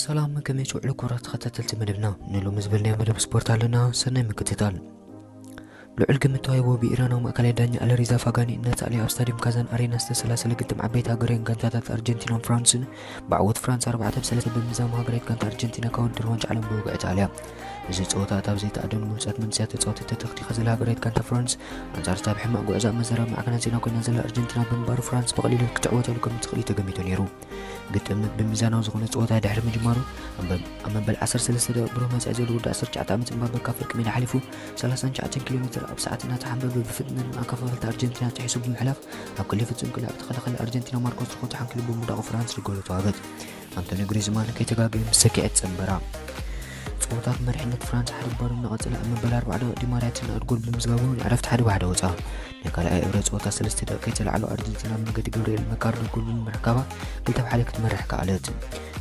ሰላም፣ ከመይ ትውዕሉ ክቡራት ተኸታተልቲ መደብና? ንሎሚ ዝበልናዮ መደብ ስፖርት ኣለና። ሰናይ ምክትታል። ልዑል ግምት ተዋሂብዎ ብኢራናዊ ማእከላይ ዳኛ ኣልሪዛ ፋጋኒ እናተኣልየ ኣብ ስታዲየም ካዛን ኣሬና ዝተሰላሰለ ግጥም ዓበይቲ ሃገራውያን ጋንታታት ኣርጀንቲናን ፍራንስን ብዓወት ፍራንስ ኣርባዕተ ብ ሰለስተ ብምዛም ሃገራዊት ጋንታ ኣርጀንቲና ካብ ውድድር ዋንጫ ዓለም ብወግዒ ተኣልያ። እዚ ጸወታ እታ ዘይተኣደኑ ብሉጻት መንእሰያት ተጻወትቲ ተተኽቲኻ ዘላ ሃገራዊት ጋንታ ፍራንስ ኣንጻር እታ ብሕማቕ ጉዕዞ ኣብ መዘራብ ማዕከናት ዜና ኮይና ዘላ ኣርጀንቲና ብምንባሩ ፍራንስ ብቐሊሉ ክትዕወተሉ ከም እትኽእል እዩ ተገሚቱ ነይሩ። ግጥም ብሚዛናዊ ዝኾነ ጸወታ ድሕሪ ምጅማሩ ኣብ መበል ዓሰርተ ሰለስተ ደቂቕ ብሩህ መጻኢ ዘለዎ ወዲ ዓሰርተ ትሽዓተ ዓመት እምባበ ካብ ፍርቂ ሜዳ ሓሊፉ ሰላሳን ትሽዓተን ኪሎ ሜትር ኣብ ሰዓት እናተሓንበበ ብፍጥነት ንኣካፋፈልቲ ኣርጀንቲና ጥሒሱ ብምሕላፍ ኣብ ክሊ ፍጹም ክሊ ኣብ ተኸላኻሊ ኣርጀንቲና ማርኮስ ሮኾ ተሓንኪሉ ብምውዳቑ ፍራንስ ንጎል ተዋህበት። ኣንቶኒ ግሪዝማን ከይተጋገየ ምስ ሰኪዐት ጸንበራ። ጸወታ ብመሪሕነት ፍራንስ ሓደ ባዶ እናቐጸለ ኣብ መበል ኣርባዓ ደቂቕ ዲማርያ ትናኣድ ጎል ብምዝጋቡ ንዕረፍቲ ሓደ ብሓደ ወጻ። ናይ ካልኣይ እብረ ጸወታ ሰለስተ ደቂቕ ከይተላዕሎ ኣርጀንቲና ብመንገዲ ገብርኤል መካርዶ ጎል ብምርካባ ክልተ ብ ሓደ ክትመርሕ ከኣለት።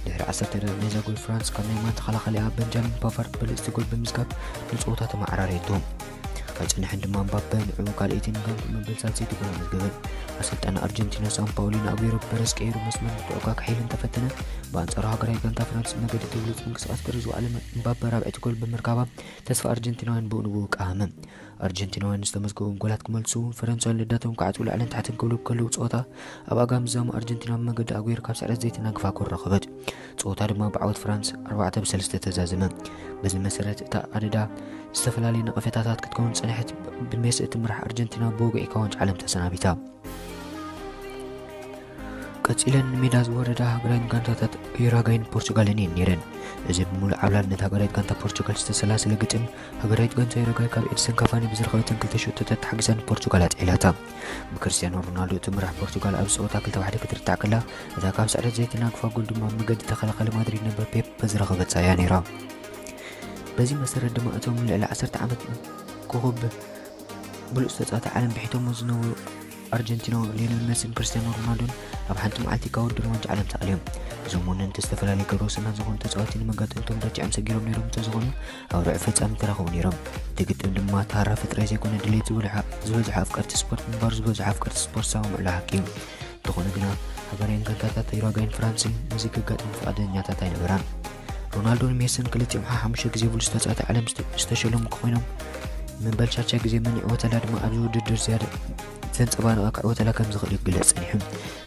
ድሕሪ ዓሰርተ ደቂቕ ናይዛ ጎል ፍራንስ ካብ ናይ ማን ተኸላኻሊኣ በንጃሚን ፓቫርድ ብልጽቲ ጎል ብምዝጋብ ንጸወታ ተመዓራረየቶ። ኣይጸንሐን ድማ እምባበ ንዕኡ ካልኣይቲ ንጋንቱ መበል ሳልሰይቲ ጎል ኣመዝገበ። ኣሰልጣኒ ኣርጀንቲና ሳን ፓውሊኖ ኣጉዌሮ ብፐረስ ቀይሩ መስመር ንትዕኳ ክሕይል እንተፈተነ፣ ብኣንጻሩ ሃገራዊ ጋንታ ፍራንስ መገዲ እቲ ብሉጽ ምንቅስቓስ ጥሪ ዝወዓለ እምባበ ራብዐይቲ ጎል ብምርካባ ተስፋ ኣርጀንቲናውያን ብኡ ንብኡ ቀሃመ። ኣርጀንቲናውያን ዝተመዝገቡ ጎላት ክመልሱ፣ ፈረንሳውያን ልዳቶም ክዓጽዉ ላዕልን ታሕትን ክብሉ ከለዉ ጸወታ ኣብ ኣጋ ምዛሙ ኣርጀንቲና ብመገዲ ኣጉዌሮ ካብ ስዕረት ዘይተናግፋ ጎል ረኸበት። ጸወታ ድማ ብዓወት ፍራንስ ኣርባዕተ ብ ሰለስተ ተዛዘመ። በዚ መሰረት እታ ኣደዳ ዝተፈላለየ ነቐፌታታት ክትከውን ጸንሐት። ብሜሲ እትምራሕ ኣርጀንቲና ብወግዒ ካብ ዋንጫ ዓለም ተሰናቢታ። ቀጺለን ንሜዳ ዝወረዳ ሃገራዊት ጋንታታት ዩራጋይን ፖርቹጋልን እየን ነይረን። እዚ ብምሉእ ዓብላልነት ሃገራዊት ጋንታ ፖርቹጋል ዝተሰላሰለ ግጥም፣ ሃገራዊት ጋንታ ዩራጋይ ካብ ኤድሰን ካቫኒ ብዝረኸበተን ክልተ ሸቶታት ተሓጊዛ ንፖርቹጋል ኣጥዒላታ። ብክርስቲያኖ ሮናልዶ እትምራሕ ፖርቹጋል ኣብ ጸወታ ክልተ ብ ሓደ ክትርታዕ ከላ፣ እታ ካብ ስዕረት ዘይተናግፋ ጎል ድማ ኣብ መገዲ ተኸላኻሊ ማድሪድ ነበር ፔፐ ዝረኸበታ እያ ነይራ። በዚ መሰረት ድማ እቶም ልዕሊ ዓሰርተ ዓመት ኮኸብ ብሉጽ ተጻዋታይ ዓለም ብሒቶሞ ዝነበሩ ኣርጀንቲናዊ ሊዮነል መሲን ክርስቲያኖ ሮናልዶን ኣብ ሓንቲ መዓልቲ ካብ ውድድር ዋንጫ ዓለም ተኣልዮም። እዞም ወነንቲ ዝተፈላለዩ ክብረ ወሰናት ዝኾኑ ተጻወትቲ ንመጋጥምቶም ረቲዖም ሰጊሮም ነይሮም እንተዝኾኑ፣ ኣብ ርብዒ ፍጻመ ተራኸቡ ነይሮም። እቲ ግጥም ድማ ተሃራፊ ጥራይ ዘይኮነ ድሌት ዝበዝሑ ኣፍቀርቲ ስፖርት ምንባሩ ዝበዝሑ ኣፍቀርቲ ስፖርት ዝሰማምዑሉ ሓቂ እዩ። እንተኾነ ግና ሃገራውያን ጋንታታት ዩራጋይን ፍራንስን ነዚ ከጋጥም ፍቓደኛታት ኣይነበራን። ሮናልዶን ሜስን ክልቲኦም ሓሙሽተ ግዜ ብሉጽ ተጻዋቲ ዓለም ዝተሸለሙ ኮይኖም፣ መበል ሻቻ ግዜ መን ይዕወተላ ድማ ኣብዚ ውድድር ዝያዳ ዘንጸባረቐ ክዕወተላ ከም ዝኽእል ይግለጽ ጸኒሑ።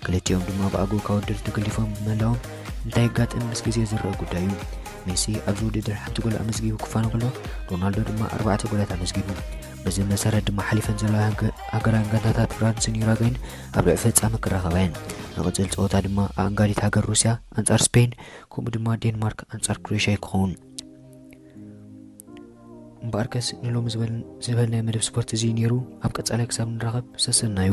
ክልቲኦም ድማ ብኣግኡ ካብ ውድድር ተገሊፎም ምህላዎም እንታይ ይጋጥም ምስ ግዜ ዝረአ ጉዳይ እዩ። ሜሲ ኣብዚ ውድድር ሓንቲ ጎል ኣመዝጊቡ ክፋን ከሎ፣ ሮናልዶ ድማ ኣርባዕተ ጎላት ኣመዝጊቡ። በዚ መሰረት ድማ ሓሊፈን ዘለዋ ሃገራውያን ጋንታታት ፍራንስን ዩራጋይን ኣብ ርብዒ ፍጻመ ክራኸባ እየን። ንቕጽል ጸወታ ድማ ኣኣንጋዲት ሃገር ሩስያ ኣንጻር ስፔን፣ ከምኡ ድማ ዴንማርክ ኣንጻር ክሮኤሽያ ክኸውን። እምበኣርከስ ንሎሚ ዝበልናዮ መደብ ስፖርት እዚ ነይሩ። ኣብ ቀጻላይ ክሳብ ንራኸብ ሰሰናዩ።